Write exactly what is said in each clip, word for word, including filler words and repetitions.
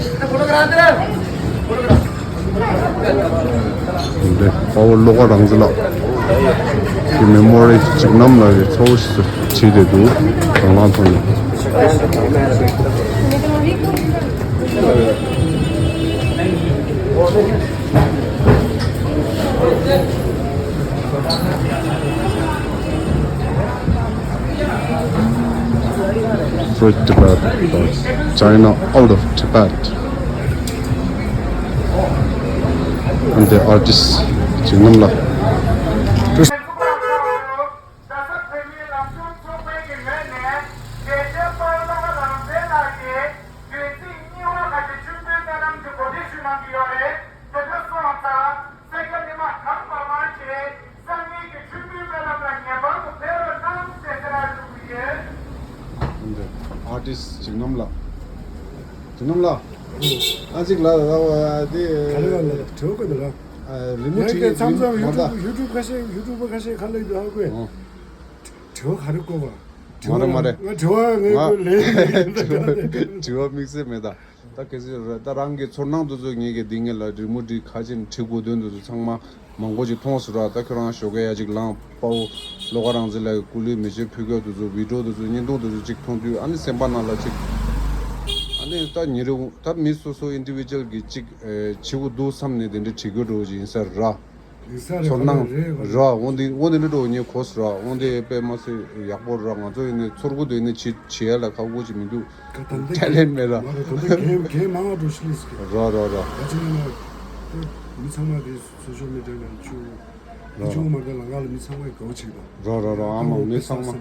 འདི་དཔའ་བོ་བློ་དགའ་རང་བཙན་ལགས་ཀྱི་མེ་མོ་རི་འཇིགས་རྣམ་ལགས་ཀྱི་ཚ་བོ་ཞིག་བྲིས་ཏེ་འདུག་དང་བླངས་ཐོག་ནས། Free Tibet, China out of Tibet. And the artist འཇིགས་རྣམ་ལགས། རྡ་ས་བོད་མིའི་ལམ་ལྷོང་ཚོགས་པའི་གི་ངོས་ནས་དགེ་ཆེ་དཔའ་བོ་བློ་དགའ་རང་བཙན་ལགས་ཀྱི་དུས་ཚིགས་གཉིས་པ་ཁ་ཆེ་མཆོད་འབུལ་སྨོན་ལམ་གྱི་གོ་སྒྲིག་ཞུ་གནང་གི་ཡོད་རེད། དེ་འདྲ་སོང་ཙང་། སེར་སྐྱ་མི་མང་གང་མང་མང་ཞིག་སང་ཉིན་གྱི་མཆོད་འབུལ་སྨོན་ལམ་ལ་ངེས་པར་དུ་ཕེབས་རོགས་གནང་ཞེས་ཟེར་ལ་ཞུ་གི་ཡོད། འདི་ཨར་ཊིསི་འཇིགས་རྣམ་ལགས། འཇིགས་རྣམ་ལགས། ཨ་ཅིག་ལ་ལ་བ་དེ། ག་རེ་ལ་ལ་དྲི་བ་དགོས་འདུག་ལ། ཨ། རི་མོ་ངས་བྲིས་མཚམས་མཚམས་ཡུ་ཊུབ་ཡུ་ཊུབ་ཁ་ཤས་ཡུ་ཊུབ་པ་ཁ་ཤས་ཁ་ལ་ཡོད་ཧ་གོ། ཨོ། དྲི་བ་ག་རེ་བཀོད་པ། མ་རེད་མ་རེད། ང་དྲི་བ་ངས་ང་བཀོད་ལེ། དྲི་བ་དམིགས་བསལ་མེད་ད། ད་གལ་སྲིད་རེད་ད་རང་གི་ཚོར་སྣང་དེ་ཚོ་ངེད་ཀྱི་འདི་ངེད་ལ་རི་མོ་འབྲི་ཁ་ཆེ་ནས་བྲིས་དགོས་དོན་དེ་ཚོ་ཚང་མ་མང་པོ་ཅིག་མཐོང་སོང་ར། ད་ཁྱོད་རང་ཞོགས་ཀས་ཡ་ཅིག་ལངས་དཔའ་བོ་བློ་དགའ་རང་བཙན་ལགས་ཀྱི་སྐུ་ལུས་མེ་མཆོད་ཕུལ་སྐབས་དེ་ཚོ་བི་ཌིའོ་དེ་ཚོ་བརྙན་ཐུང་དེ་ཚོ་ཅིག་མཐོང་དུས་ཨ་ནི་སེམས་པ་ནང་ལ་ཅིག་ཨ་ནི་ད་ཉེ་རིང་ད་མི་སོ་སོ་ཨིན་ཌི་བི་ཇུ་ཨལ་གྱིས་ཅིག་བྱེད་དགོས་འདུག་བསམ་ནས་དེ་འདྲ་བྲིས་དགོས་འགྲོ་བཞིན་ཡིན་ས་ར། ཡིན་ས་རེད། ཚོར་སྣང་རེད་ར། འོ་འདི་འོ་འདི་འདྲ་འགྲོ་ངས་གོ་སོང་ར། འོ་འདི་དཔེ་མ་སྲིད་ཡག་པོ་ར། ང་ཚོ་ཡིན་ནའི་ཚོར་གོ་དེ་ནས་བྱེད་བྱེད་ཡ་ལ་ཁག་པོ་ཅིག་མི་འདུག་ད་ལྟ་ཁས་ལེན་མེད་ར། མ་རེད། ད་ལྟ་གལ་གལ་མང་བ་འགྲོ་ཤི་ལིས་ཀྱི་ར་ར་ར། ད་ཅི་ཡིན་ན་མི་ཚང་མ་དེ་སོ་ཤལ་མི་ཌི་ཡ་ནང་བཅུག་ར། བཅུག་མ་གཏོགས་ལམ་ཁ་ལ་མི་ཚང་མས་དགའ་བོ་བྱེད་པ། ར་ར་ར། ཨ་མ་མི་ཚང་མ།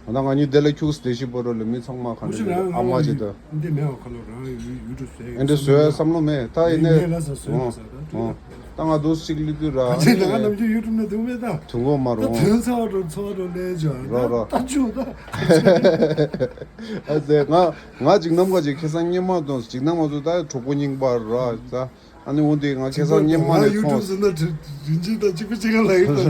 ད་ང་གཉིས་དེ་ལ་ཁྱུགས་བསྡད་ཤི་པོ་རོ་ལ་མི་ཚང་མ་ག་འདྲ་ཨ་མ་ཅིག་ད། འདི་མེད་བ་ཁ་ལོ་རང་ཡུ་ཡུ་ཊུབ་བཟོས། ཨེ་འདྲ་བཟོས་བསམ་བློ་མེད་ད་ཡིན་ནའི། ངས་ལ་བཟོས་བཟོས་མ་ཟ་ད་ཨོ། ད་ང་དུ་ཞིག་ལི་དུ་ར། ད་ཅིག་ལ་ང་ནམ་རྒྱུན་ཡུ་ཊུབ་ན་འདུག་མེད་ད། དུ་གོ་མ་ད་རུང་། དོན་ཚ་བ་འགྲོ་ཚ་བ་འགྲོ་ལས་ཇོ་ར་ར། ད་ད་ཅུ་ད། ཨ་ཙེ་ང་ང་འཇིགས་རྣམ་ཁ་ཅིག་ཁེ་སང་སྙེ་མ་དང་འཇིགས་རྣམ་ང་ཚོ་ད་གྲོགས་པོ་རྙིང་པ་ར་ད། ཨ་ནི་འོ་འདི་ང་ཁེ་སང་སྙེ་མ་ནས་ཡུ་ཊུབ་མཐོང་། ཟེར་ན་རིན་ཆེན་དང་གཅིག་པ་གཅིག་ག་ལ་ཡོད་ད།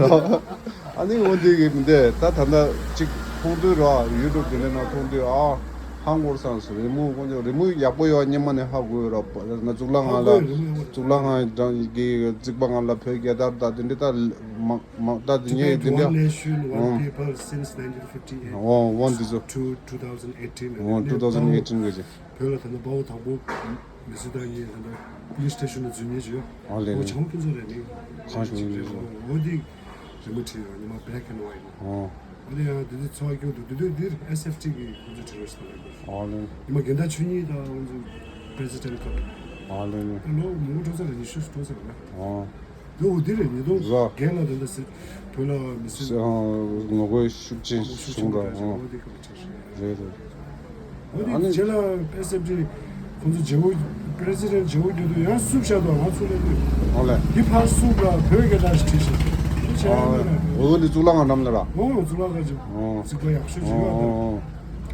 ཨ་ནི་འོ་འདི་གི་མི་འདི་ད་ད་ལྟ་གཅིག་མཐོང་དུས་ར་ཡུ་ཊུབ་དེ་འདྲ་ནང་མཐོང་དུས་ཨ་ཧང་གོར་སང་སུ་རི་མོ་ཀོན་ཅོ་རི་མོ་ཡག་པོ་ཡོད་སྙེ་མ་ནས་ཧ་གོ་ཡོད་ར། ན་གཙུག་ལག་ང་ལ་གཙུག་ལག་ང་གི་རྩིག་པ་ང་ལ་བོད་རྒྱལ་དར་ད་དེ་འདྲ་ད་མ་མ་ད་དེ་ཉེ་དེ་འདྲ། One nation, one people since nineteen fifty-eight. ཨོ་འོ་འདི་ཚོ། To two thousand eighteen. ཨོ་two thousand eighteen གི་བོད་ལ་ད་ལྟ་དཔའ་བོ་དང་པོ་མི་སུ་དང་ཡིན་ད་ལྟ་པུ་ལིས་སི་ཊེ་ཤན་ལ་འཛུལ་མཁན་ཅིག་ཡོད། ཨ་ལས། ཨོ་བྱང་ཕུན་ཚོགས་རེད་ནི། གང་བྱུང་ཡིན་རེད། ཨོ་འདི་རི་མོ་བྲིས་ཡོད་ཉི་མ་black and white ནི། ཨོ། ཨོ་འདི་ཡང་དེ་དུས་འཚོ་བ་སྐྱོ་འདུག་དེ་དུས་འདིར་ཨེས་ཨེཕ་ཊི་གི་ཁོང་ཚོ་བྲིས་རོགས་ཞེས་ལབ་དགོས། ཨོ་ལས། ཉི་མ་དགེ་ཟླ་ཆོས་ཉིད་དང་ཁོང་ཚོ་པི་རེ་སི་ཌེན་ཊི་སྐབས། ཨོ་ལས་ལས། ལོ་མང་པོ་འགྲོ་ས་རེད། ཉི་ཤུ་འགྲོ་ས་རེད་ན། ཨོ། ལོ་འདི་རེད། ཉིས་སྟོང་བརྒྱད་ལ་ད་ལྟ་སྲིད་བོད་ལ་མི་སྲིད་ངོ་རྒོལ་ཤུགས་ཆེན་བྱུང་ར། ཨོ། འོ་དེ་སྐབས་ལ་བྲིས་རེད། རེད་རེད། འོ་དེ་ཨ་ནི་རྗེས་ལ་ཨེས་ཨེཕ་ཊི་ཁོང་ཚོ་བརྗེ་བོ་པི་རེ་སི་ཌེན་ཊི་བརྗེ་བོ་རྒྱུ་དུས་ཡང་སུབ་བཞག་འདུག་ང་ཚོ་ལ་ནི། ཨོ་ལེ། འདི་ཕར་སུབ་ལ་བོད་སྐད་དག་ཞིག་བྲིས་ཤིག་འདི་བྱས་ཡང་མིན་ན། འོ་དེ་གཙུག་ལག་ཁང་འགྲམ་ལ་ར། འོ་གཙུག་ལག་ཁང་ཅིག་ཨོ། རྩིག་པ་ཡག་ཤོས་ཅིག་ཡོད་ད། ཨོ།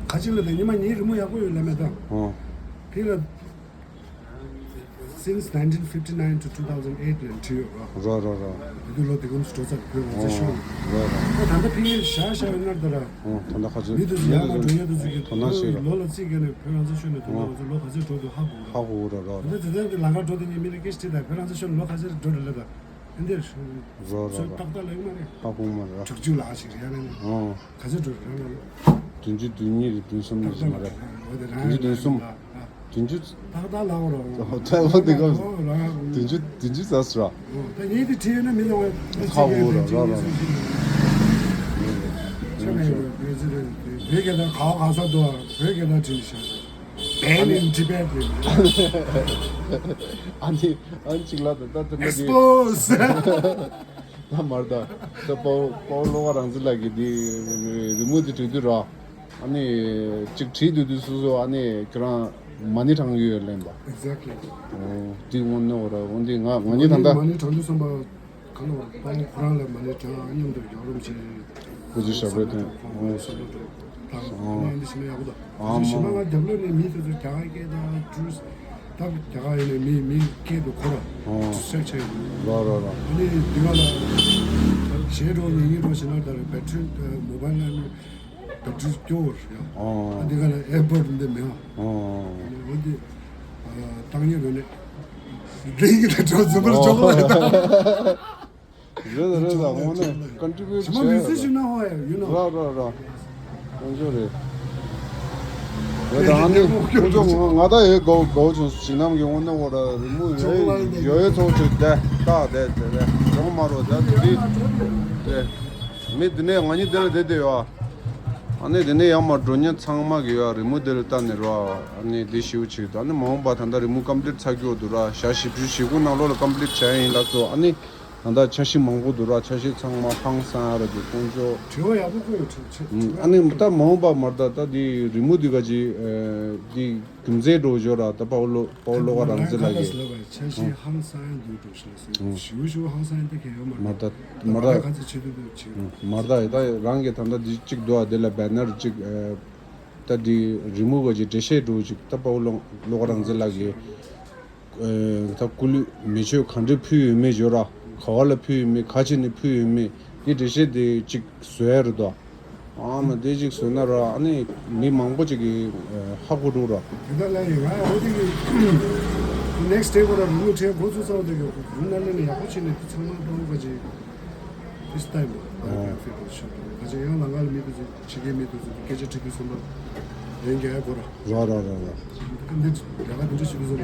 ཁ་ཅིག་ལ་ད་ཉི་མ་ཉིན་རི་མོ་ཡག་པོ་ཡོད་ལབ་མེད་ད། ཨོ། དེ་ལ། Since nineteen fifty-nine to two thousand eight ལ་བྲིས་ཡོད་ར། ར་ར་ར། དེ་དུས་ལོ་དེ་གམ་སུ་འགྲོ་ཚར་བོད་རང་བཙན་ཤོར། ར་ར། ད་ད་ལྟ་ཕ་གིར་བཞག་བཞག་ཡོད་ན་ད་ར། ཨོ་ད་ལྟ་ཁ་ཚོད་མི་དེ་ཚོ་ཡག་ག་འགྲོ་ཡ་དེ་ཚོ་གི་དོ་སྣང་བྱེད་ར། ལོ་ལ་རྩིས་བརྒྱབ་ནས་བོད་རང་བཙན་ཤོར་ནས་དོ་སྣང་ང་ཚོ་ལོ་ག་ཚོད་འགྲོ་འདུག་ཧ་གོ་ར། ཧ་གོ་ར་ར། ད་ལྟ་དེ་ལ་ཁ་འགྲོ་དེ་ཉིད་མི་ལ་སྐད་ཆ་དྲིས་ད་བོད་རང་བཙན་ཤོར་ནས་ལོ་ག་ཚོད་འགྲོ་རེད་ལབ་ད། ཨེ་འདིར། ར་ར་ཚོད་ར། ཏག་ཏག་ལ་ཡོད་མ་རེད། ཧ་གོ་མ་ར། དྲུག་ཅུ་ལ་ཞིག་རེད་ཡ་ལ་ནི། ཨོ། ག་ཚོད་འགྲོ་རེད་ར་ལ། བདུན་ཅུ་དོན་གཉིས་རེད་དོན་གསུམ་རེད་ཟེར་མ་རེད། འོ་དེ་རང་བདུན་ཅུ་དོན་གསུམ། ཨ། བདུན་ཅུ། ཏག་ཏག་ལ་འོ་ར། ཨོ་ད་འོ་དེ་ག་ཨོ་རང་། བདུན་ཅུ་བདུན་ཅུ་ཟ་སོང་ར། ཨོ་ད་ངས་དེ་བྲིས་ཡོད་ན་མི་ལ་འོ། ཧ་འོ་ར་ར་ར། ཆ་ནས་ཡོད་པའི་ཚེ་རེད། བོད་སྐད་དང་ག་བ་ག་ས་འདུག་བོད་སྐད་དང་བྲིས་ཤག Ban in Tibet རེད། ཨ་ནི་ཨ་ནི་གཅིག་ལ་ད་ད་དེ་འདྲ་གི། Expose ད་མར་ད། ད་པའོ་པའོ་ལོ་ག་རང་བཙན་ལགས་ཀྱིས་འདི་རི་མོ་འདི་བྲིས་དུས་ར། ཨ་ནི་གཅིག་བྲིས་དུས་དུས་སོ་སོ་ཨ་ནི་ཁྱོད་རང་མ་ཎི་བགྲང་གི་ཡོད་ལན་པ། Exactly. ཨོ། འདི་དངོས་གནས་འོ་ར་འོ་འདི་ང་ང་གཉིས་ད་ལྟ། མ་ཎི་བགྲང་དུས་བསམ་པ་ག་ལ་བ་པའོ་ཁོ་རང་ལ་མ་ཎི་བགྲང་མཉམ་དུ་རྒྱག་རོགས་བྱེད། སྐུ་ཚེ་ཞབས་པད་བརྟན། ཨོ། བསམ་བློ་གཏོང་། ཨོ། ཨ་ནི་འདི་ཞིག་ན་ཡག་པོ་ད། ཨ་ཞི་མ་མ་ང་རྒྱབ་ལོགས་ནས་མི་དེ་ཚོ་རྒྱ་གར་སྐད་དང་ཀྲུ། ད་རྒྱ་གར་ཡིན་ནས་མི་མི་སྐད་དུ་གོ་ར། ཨོ། ཀྲུ་སེག་ཆེ་ཡོད། ར་ར་ར། ཨ་ནི་འདི་ག་ལ་གཞས་འགྲོ་ཉན་ཉན་འགྲོ་ཞིག་ན་ད་རེ་བེ་ཊི་རི་མོ་བྷལ་ལ་ནི་བེ་ཊི་རི་སྐྱོ་བར་ཡ། ཨོ། ཨ་འདི་ག་ལ་ཨེར་པོ་ཊི་འདི་མེད་ཨ། ཨོ། ཨ་ནི་འོ་འདི་ བཏང་ཉེ་རུ་ནས་འདི་ཡིན་ལ་འགྲོ་འཛིན་པར་འཇོག་ལ་ཡོད། རེད་རེད། དངོས་གནས་contribute བྱེད་ཡ་རེད། ར་ར་ར། དཀོན་མཆོག་རེད། རེད་ད། ཨ་ནི་དཀོན་མཆོག་ང་ད་ཡོད་དགོ་དགོ་བྱུང་། ཞིང་གནམ་གྱི་དངོས་གནས་འོ་ར་རི་མོ་ཡོད་ཡོད་ཚོགས་ཆུ་བསྡད་ད་བསྡད་དེ་རེད། རོང་མ་རོ་ད་དེ་དེ་རེད། མི་དེ་ནས་ང་གཉིས་དེ་ལ་བསྡད་དེ་ཡོད། ཨ་ནི་དེ་ནས་ཡར་མར་འགྲོ་མཁན་ཚང་མ་གི་ཡོད། རི་མོ་དེ་ལ་ལྟ་ནས་རོ། ཨ་ནི་དེ་ཞིའུ་ཆིག་ད་ཨ་ནི་མ་འོངས་པ་ད་ལྟ་རི་མོ་complete ཚར་རྒྱུ་འདུག་ར། ཞག་བཞི་བཅུ་ཞེ་དགུ་ནང་ལོགས་ལ་complete བྱ་ཡ་ཡིན་ལབ་སོང་། ཨ་ནི་ད་ལྟ་འཆར་གཞི་མང་པོ་འདུག་ར། འཆར་གཞི་ཚང་མ་ཧང་སང་ཡ་ར་འདུག་དཀོན་མཆོག་དྲི་བ་ཡག་པོ་བཀོད་ཡོད། དྲི་ཨ་ནི་ད་མ་འོངས་པ་མར་ད་ད་འདི་རི་མོ་འདི་ག་ཅི་འདི་རྒྱུ་མཚན་འགྲོ་འཇོག་ར། ད་དཔའ་བོ་བློ་དཔའ་བོ་བློ་དགའ་རང་བཙན་ལགས་ཀྱིས། འཆར་གཞི་ཧང་སང་ཡ་འདུག་འགྲོ་ཞེས་ཟེར། ཞིའུ་ཞིའུ་ཧང་སང་ཡ་འདི་གས་ཡོད་མ་རེད། མར་ད་མར་ད་ག་ཚོད་བྱེད་འདུག་འདུག་བྱེད་མར་ད་ད་རང་གི་ད་ད་འདི་གཅིག་འདུག་ཨ། འདི་ལ་banner་གཅིག་ད་འདི་རི་མོ་ག་ཅི་འགྲེལ་བཤད་འགྲོ་གཅིག་ད་དཔའ་བོ་བློ་བློ་དགའ་རང་བཙན་ལགས་ཀྱིས། ཨེ། ད་སྐུ་ལུས་མེ་མཆོད་གང་འདྲ་ཕུལ་ཡོད་མེད་བརྗོད་ར། ག་བ་ལ་ཕུལ་ཡོད་མེད། ག་ཅི་ནས་ཕུལ་ཡོད་མེད། འདི་འགྲེལ་བཤད་དེ་གཅིག་བཟོ་ཡ་རེད་དོ། ཨ་མ་དེ་གཅིག་བཟོས་ན་ར། ཨ་ནི་མི་མང་པོ་ཅིག་གིས་ཧ་གོ་འགྲོ་ར། དེ་ལྟར་ལ་ཡིན། ང་ཡང་འོ་དེ་གི་next day་པ་ར་རི་མོ་བྲིས་འགོ་ཚུགས་ཚར་བ་དེ་གི་རུམ་ནང་སླེབས་ནས་ཡག་པོ་བྱས་ནས་དེ་ཚང་མ་འགྲོ་ག་ཅིག་this time་པ་ཨ་ཕི་ཤོག་ག་ཅིག་ཡང་ལ་ང་ལ་མི་དེ་ཚོ། ཕྱི་རྒྱལ་མི་དེ་ཚོ་སྐད་ཆ་དྲི་གི་སོང་པ་ལན་རྒྱག་ཡ་དགོས་ར། ར་ར་ར་ར། ཀ་འདི་ལས་ཀ་དེ་འདྲ་ཞིག་གི་སོང་པ།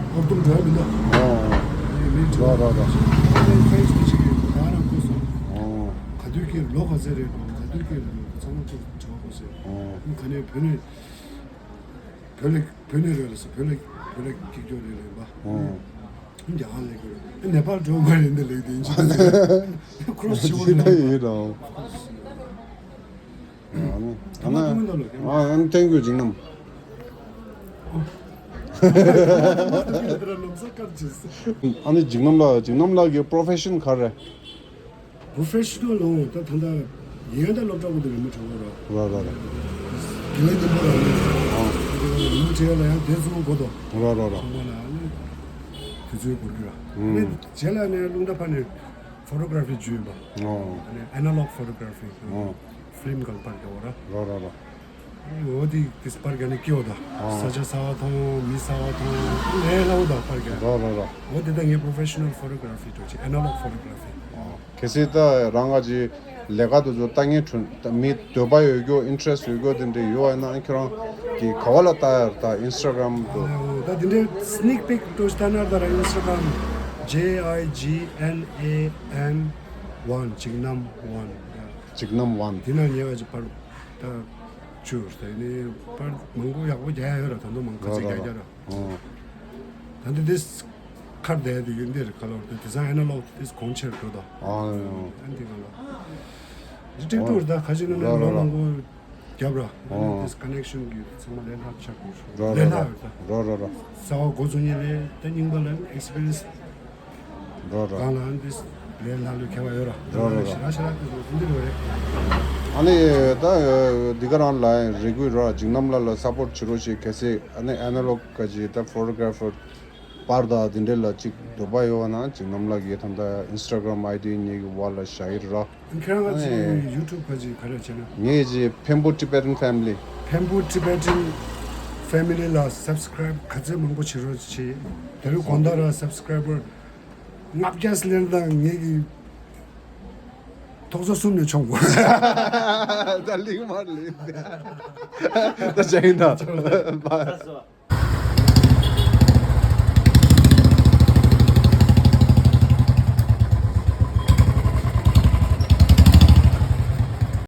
ཨོ་དུམ་འགྲོ་ཡ་མི་འདུག་ཨ་ནི་མི་འགྲོ་ར་ར་ར། ཨ་ནི་ཕེ་སི་དེ་ཞིག་གི་ད་རང་བཀོད་སོང་། ཨོ། ག་དུས་ཀྱི་ལོ་ག་ཚད་རེད་དོ། ག་དུས་ཀྱི་ཚང་མ་ཚོ་དྲི་བ་བཀོད་སོང་། ཨོ། ཨ་ནི་ག་ནས་བོད་ནས་བོད་ལ་བོད་ནས་རེད་ལ་སོ། བོད་ལ་བོད་ལ་སྐྱིད་སྐྱོ་རེད་རེད་པ། ཨོ། འདི་ཧ་ལས་དགོས། ནེ་པཱལ་འགྲོ་མ་རེད་འདི་ལེགས་དེ་ཅི་ཁྲོ་སི་ཆི་བོ་ཅི་ད་ཡིན་རོ། ཨ་ནི་ཨ་ནི་ཨ་ནི་thank you འཇིགས་རྣམ། ཨ་ནི་འཇིགས་རྣམ་ལགས། འཇིགས་རྣམ་ལགས་ཀྱི་profession་ག་རེ། Professional་ལོ་ད་ད་ལྟ་ཡན་ད་སློབ་གྲྭ་གུ་དུ་རི་མོ་བྲིས་པ་རོ། ར་ར་ར། དགེ་བའི་སྙིང་པོ་ར་ནི། ཨ། རི་མོ་བྲིས་ལ་ཡང་དེ་ཚོ་གོ་དོ། ར་ར་ར། ཚང་མ་ལ་ནི་དུས་ཚོད་འགོར་གི་ར། ཨུམ། ནི་རྗེས་ལ་ནི་རླུང་རྟ་ཕར་ནས་photography་བརྒྱུད་ཡིན་པ། ཨོ། ནི་analog photography། ཨོ། Film་གང་པར་གི་འོ་ར། ར་ར་ར། འོ་དེ་དེ་པར་ག་ནས་སྐྱེ་བ་དང་། ཨ། ས་ཆ་གསར་པ་མཐོང་། མི་གསར་པ་མཐོང་། ལས་སླ་བོ་དང་པར་ག། ར་ར་ར། འོ་དེ་ད་ངའི་professional photography་འགྲོ་ཆེ། Analog photography། ཨ། གལ་སྲིད་ད་རང་ག་ཅིག་ལས་ཀ་དེ་ཚོ་ལྟ་ངན་དྲུང་ད་མི་འདོད་པ་ཡོད་རྒྱུ། interest་ཡོད་རྒྱུ་དེ་འདྲ་ཡོད་པ་ཡིན་ན་ཁྱེད་རང་གི་ག་བ་ལ་ལྟ་ཡ་རེད། ད་Instagram་དུ། ཨ། ད་དེ་འདྲའི་sneak peek་འགྲོ་ཆེ་ལྟ་ན་ད་ར་Instagram J I G N A M one འཇིགས་རྣམ་one། འཇིགས་རྣམ་one། དེ་ན་ཉེ་བ་ཅིག་པར། ད་ཅུ་ཟེར་ནི་པར་མང་པོ་ཡག་པོ་རྒྱག་ཡ་ཡོད་ར། ད་དུང་མང་ག་ཚོད་རྒྱག་རྒྱག་ར། ཨོ། ད་འདི་དེ་ཁར་བསྡད་དེ་ཡོད་འདི་རེད། ཁ་ལོར་དེ་དེ་སང་ཨེ་ན་ལོག་དེ་གོང་ཆེར་འགྲོ་དང་། ཨོ། ཨ་འདི་ག་ལ་འདི་ཀྲིག་ཀྲུག་རེད། ད་ཁ་ཤས་ནི་ལོ་མང་པོ་རྒྱབ་ར། ཨ་ནི་དེ་connection་གི་ཚང་མ་ལས་སླ་ཆགས་དགོས། ལས་སླ་ཡོད་ད། རོ་རོ་རོ། གསར་པ་འགོ་བཙུགས་ཉིན་ལས་ད་རྙིང་པ་ལ་experience། རོ་རོ། གང་ལ་འདི་ལས་སླ་ལོས་ཁྱད་པར་ཡོད་ར། རོ་རོ་རོ། ཞེ་དྲག་ཞེ་དྲག་འདི་འདི་རེད། ཨ་ནི་ད་འདི་ག་རང་ལ་རེ་སྐུལ་རོ། འཇིགས་རྣམ་ལགས་ལ་support་བྱེད་རོགས་བྱེད། གལ་སྲིད་ཨ་ནི་analog་ག་ཅིག་ད་photographer་པར་དང་འདི་འདྲ་ལ་ཅིག་འདོད་པ་ཡོད་པ་ན་འཇིགས་རྣམ་ལགས་ཀྱི་ད་ལྟ་Instagram ID་ངེད་ཀྱི་བར་ལ་བཞག་ཡིན་ར། ཁྱེད་རང་ཨ་ཅིག་ནི་YouTube་ག་ཅིག་ག་རེ་བྱས་ན། ངེད་ཀྱི་Phenpo Tibetan Family། Phenpo Tibetan Family་ལ་subscribe་ག་ཚོད་མང་པོ་བྱེད་རོགས་བྱེད། དེ་རིང་དགོང་དག་ར་subscriber་ལྔ་བརྒྱ་སླེབས་དང་ངེད་ཀྱི་ཐོག་ཚོ་གསུམ་ནས་མཆོང་དགོས། ད་ལིང་མར་ལིང་། ད་ཅན་ད།